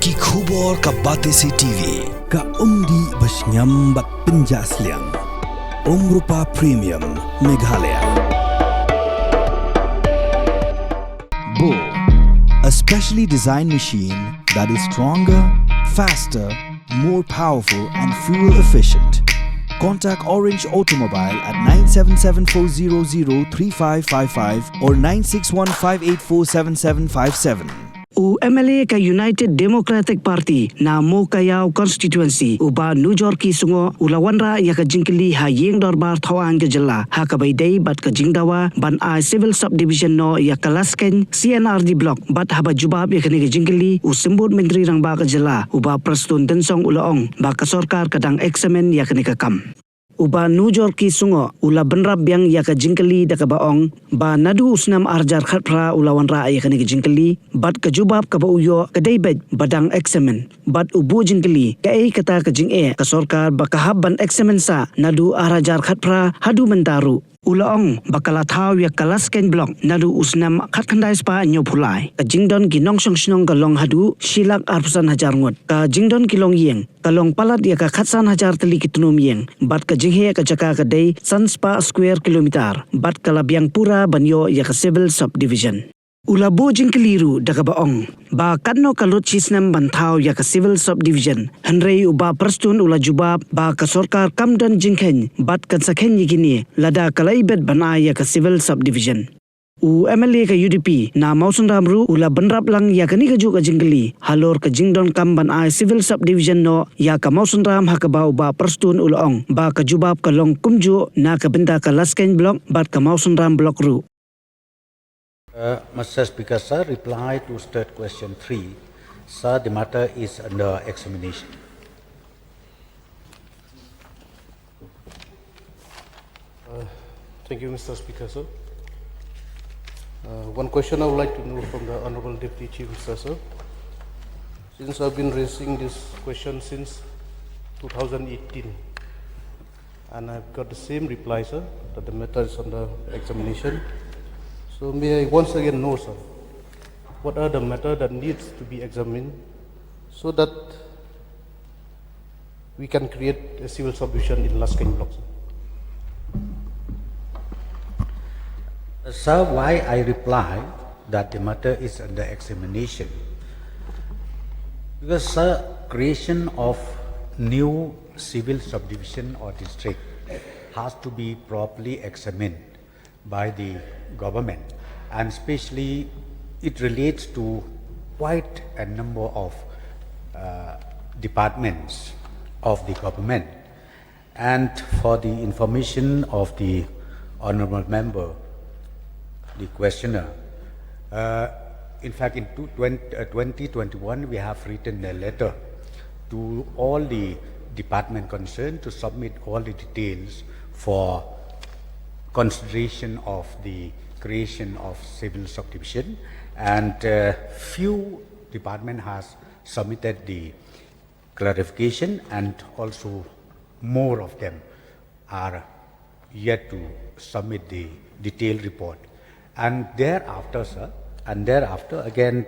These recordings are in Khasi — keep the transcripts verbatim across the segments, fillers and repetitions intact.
Ki khubor ka Batesi T V, ka umdih ba shngiam bad pynjah sliang. Umrupa Premium, Meghalaya. Bo, a specially designed machine that is stronger, faster, more powerful and fuel efficient. Contact Orange Automobile at nine seven seven four zero zero three five five five or nine six one five eight four seven seven five seven. U M L A ka United Democratic Party na Mowkaiaw Constituency, u Bah Nujorki Shngoh, u la wanrah ïa ka jingkylli ha Ïing Dorbar Thawaiñ ka Jylla ha kaba ïadei bad ka jingdawa ban ai Civil Subdivision noh ïa ka Laskein C and R D Block. Bad haba jubab ïa kane ka jingkylli, u Symbud Myntri Rangbah ka Jylla, u Bah Prestone Tynsong, u la ong ba ka sorkar ka dang examine ïa kane ka kam. U Bah Nujorki Shngoh u la bynrap biang ïa ka jingkylli da kaba ong ba naduh u snem ar hajar khatphra u la wanrah ïa kane ka jingkylli, bad ka jubab kaba u ïoh ka dei beit ba dang examine. Bad u buh jingkylli kaei kata ka jingeh ka sorkar ba ka hap ban examine sah naduh ar hajar khatphra haduh mynta ruh. U la ong ba ka la thaw ïa ka Laskein Block naduh u snem khatkhyndai spah hynñiewphew lai. Ka jingdon ki nongshong shnong ka long haduh shi lak arphew san hajar ngut. Ka jingdon ki longïing ka long palat ïa ka khatsan hajar tylli ki tnum ïing, bad ka jingheh ka jaka ka dei san spah square kilometer, bad ka la biang pura ban ïoh ïa ka Civil Subdivision. U la buh jingkylli ruh da kaba ong ba katno ka lut shisnem ban thaw ïa ka Civil Subdivision, hynrei u Bah Prestone u la jubab ba ka sorkar kam don jingkheiñ bad kan sa kheiñ ïa kine lada ka la ibit ban ai ïa ka Civil Subdivision. U M L A ka U D P na Mawsynram ruh u la bynrap lang ïa kane kajuh ka jingkylli halor ka jingdonkam ban ai Civil Subdivision noh ïa ka Mawsynram, ha kaba u Bah Prestone u la ong ba ka jubab ka long kumjuh na ka bynta ka Laskein Block bad ka Mawsynram Block ruh. Uh, Mister Speaker, sir, reply to state question three. Sir, the matter is under examination. Uh, thank you, Mister Speaker, sir. Uh, one question I would like to know from the Honorable Deputy Chief Minister, sir. Since I've been raising this question since two thousand eighteen, and I've got the same reply, sir, that the matter is under examination. So may I once again know, sir, what are the matter that needs to be examined so that we can create a civil subdivision in Laskein Block, sir? Sir, why I reply that the matter is under examination? Because, sir, creation of new civil subdivision or district has to be properly examined by the government, and especially it relates to quite a number of uh, departments of the government. And for the information of the honorable member, the questioner, uh, in fact, in two, twenty, uh, twenty twenty-one, we have written a letter to all the department concerned to submit all the details for consideration of the creation of civil subdivision, and uh, few department has submitted the clarification, and also more of them are yet to submit the detailed report. And thereafter, sir, and thereafter again,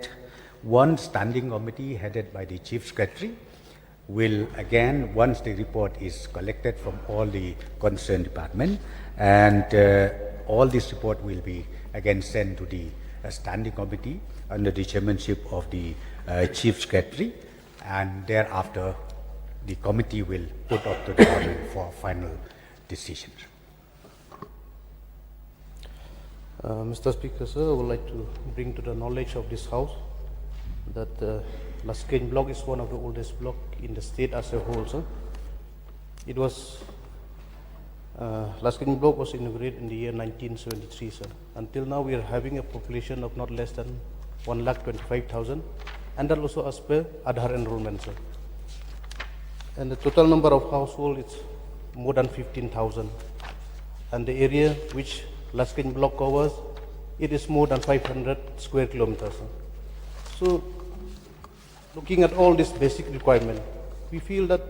one standing committee headed by the Chief Secretary will again, once the report is collected from all the concerned department, and uh, all this report will be again sent to the uh, standing committee under the chairmanship of the uh, Chief Secretary, and thereafter the committee will put up to the government for final decision. Uh, Mister Speaker, sir, I would like to bring to the knowledge of this House that uh, Laskein Block is one of the oldest block in the state as a whole, sir. It was, uh, Laskein Block was inaugurated in the year nineteen seventy-three, sir. Until now, we are having a population of not less than one lakh twenty-five thousand, and that also as per Aadhaar enrollment, sir. And the total number of household is more than fifteen thousand. And the area which Laskein Block covers, it is more than five hundred square kilometers, sir. So, looking at all this basic requirement, we feel that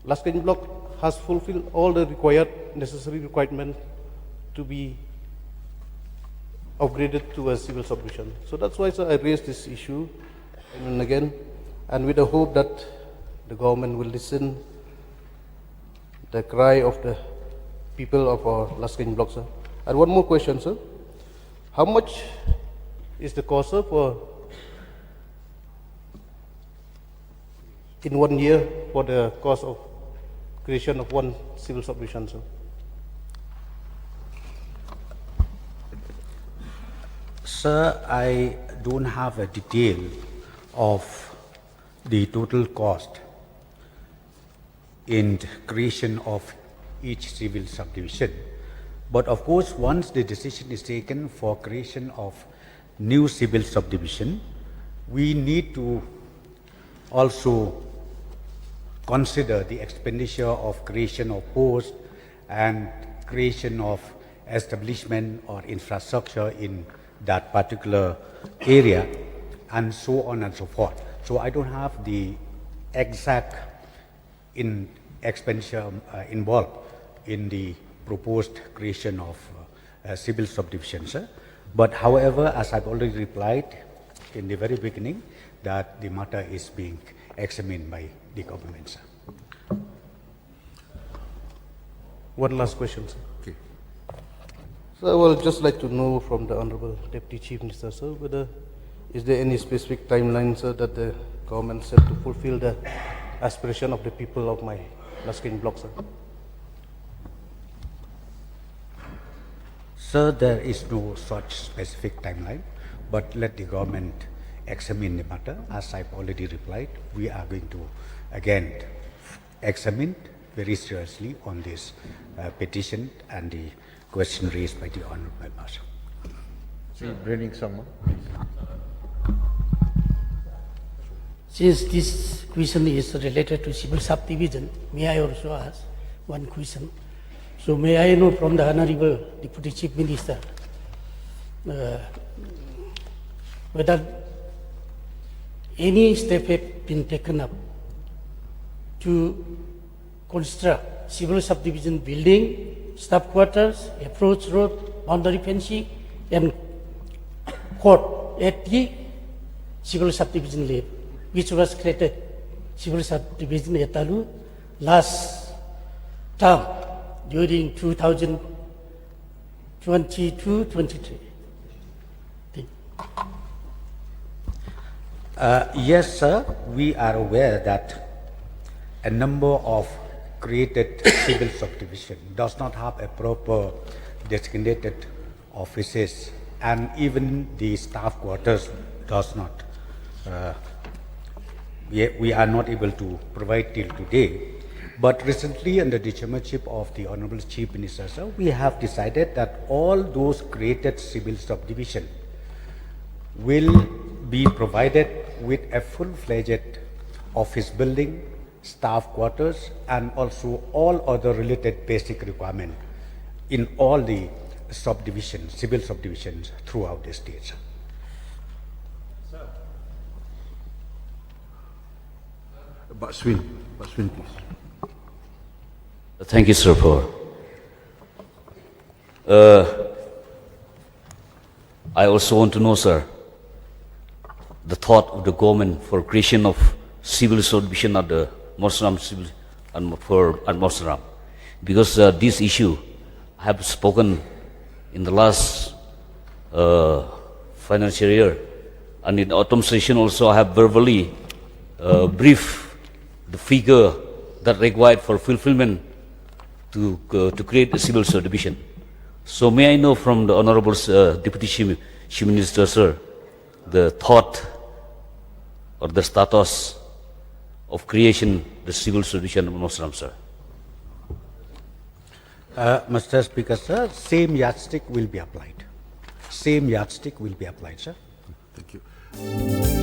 Laskein Block has fulfilled all the required, necessary requirement to be upgraded to a civil subdivision. So that's why, sir, I raised this issue again and again. And with the hope that the government will listen the cry of the people of our Laskeiñ block, sir. And one more question, sir. How much is the cost, sir, for in one year for the cost of creation of one civil subdivision, sir? Sir, I don't have a detail of the total cost in creation of each civil subdivision. But of course, once the decision is taken for creation of new civil subdivision, we need to also consider the expenditure of creation of posts and creation of establishment or infrastructure in that particular area, and so on and so forth. So I don't have the exact in expenditure uh, involved in the proposed creation of uh, a civil subdivision, sir. But however, as I've already replied in the very beginning, that the matter is being examined by the government, sir. One last question, sir. Okay. So I would just like to know from the Honorable Deputy Chief Minister, sir, whether is there any specific timeline, sir, that the government set to fulfill the aspiration of the people of my Laskeiñ block, sir? Sir, there is no such specific timeline, but let the government examine the matter. As I've already replied, we are going to again examine very seriously on this uh, petition and the question raised by the Honorable Member. Sri Brening Sangma. Since this question is related to civil subdivision, may I also ask one question? So may I know from the Honorable Deputy Chief Minister uh, whether any step have been taken up to construct civil subdivision building, staff quarters, approach road, boundary fencing, and court at the civil subdivision level, which was created civil subdivision at Talu last term during two thousand twenty-two twenty-three. Thank you. Uh, yes, sir. We are aware that a number of created civil subdivision does not have a proper designated offices, and even the staff quarters does not. Uh, we, we are not able to provide till today. But recently, under the chairmanship of the Honorable Chief Minister, sir, we have decided that all those created civil subdivision will be provided with a full-fledged office building, staff quarters, and also all other related basic requirement in all the subdivisions, civil subdivisions throughout the state, sir. Bah Swin. Bah Swin, please. Thank you, sir, for. Uh, I also want to know, sir, the thought of the government for creation of civil subdivision at the Mawsynram civil and for at Mawsynram, because uh, this issue I have spoken in the last uh, financial year, and in autumn session also I have verbally uh, briefed the figure that required for fulfillment to, uh, to create a civil subdivision. So may I know from the Honorable uh, Deputy Chief, Chief Minister, sir, the thought or the status of creation the civil subdivision of Mawsynram, sir? Uh, Mister Speaker, sir, same yardstick will be applied. Same yardstick will be applied, sir. Thank you.